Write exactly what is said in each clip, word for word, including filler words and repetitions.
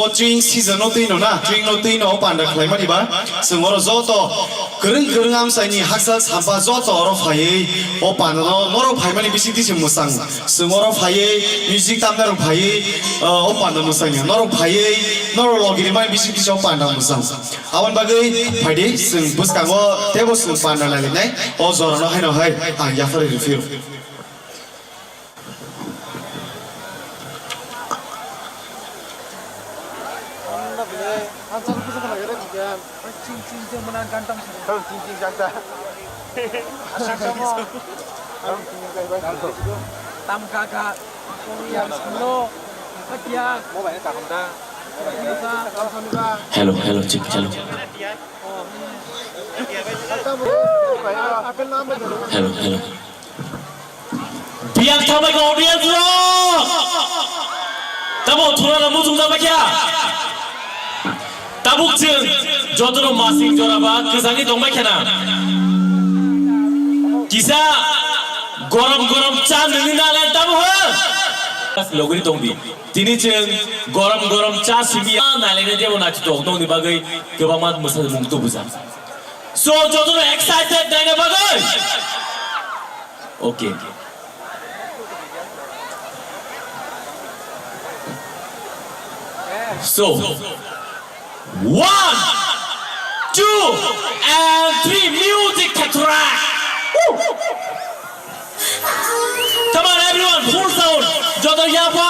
O chwng season no twi no na, chwng no twi no o panda khlai mani ba, chwng oro joto kwrwng kwrwng amchai ni hakchal sampa joto oro phaiwi o panda no norok phai mani bising twi se mwchang. Chwng oro phaiwi music tamnai rok phaiwi, uh, o panda mwchang ya. Norok phaiwi norok logi ri mani bising twi se o panda mwchang. Aboni bagwi phaidi chwng bwskango teibo chwng panda nailainai o jora no haino hai ang yapharwi rw phio. Hello, hello, check, hello. Hello, hello. Biyang thamai ko audience rok. Tamo thura na muchung jaba kya? Tabuk chwng jotono masing jora ba kwchangni tongbai khena. Kisa gorom gorom cha nini nale tamo ha? Logri tongdi. Tini chwng gorom gorom cha simi nale ne debo na chitok tongni bagwi kwbangma mwsa mung tubujak. So, jotono excited naina bagwi? Okay. So, one, two, and three, music khetra. Woo! Come on, everyone, full sound. Joto yapa.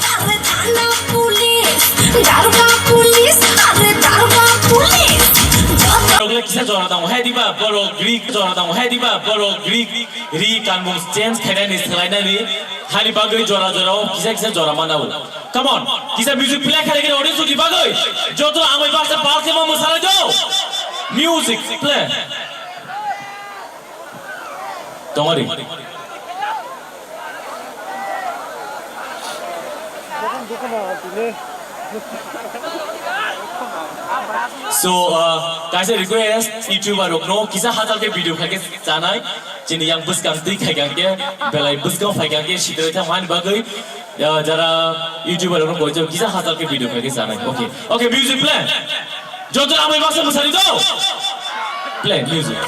Arre thana police, daroga police, arre daroga police. Joto rok le kisa jora tong hai diba, borok Greek jora tong hai diba, borok Greek. Ri kanmung change khainani, swlainani, hani bagwi jora jora o kisa kisa jora manao. Come on, kisa music play khainani audience ni bagwi. Joto amai baksa baksa ma mwsalai do. Music play. Tongari. So, uh, kaisa request, YouTuber rokno kisa hajar khe video khaikhe chanai, chini yang bwskang twi khaikang khe, belai bwskang phaikang khe sitroi thang hani bagwi, uh, jara YouTuber rokno koichao kisa hajar khe video khaikhe chanai. Okay, okay, music play. Joto amai baksa mwsari do. Play music.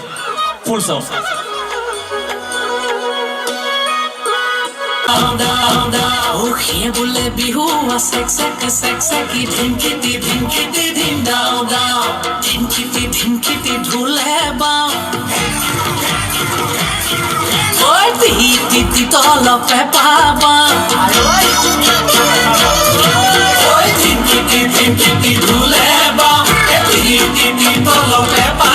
Full sound. Ukhe bole bihu a sek sek sek sek ki dhimki ti dhimki ti dhim dao dao. Dhimki ti dhimki ti dhule ba. Oi ti ti ti tolo pe pa ba. Oi dhimki ti dhimki ti dhule ba. Ti ti ti tolo pe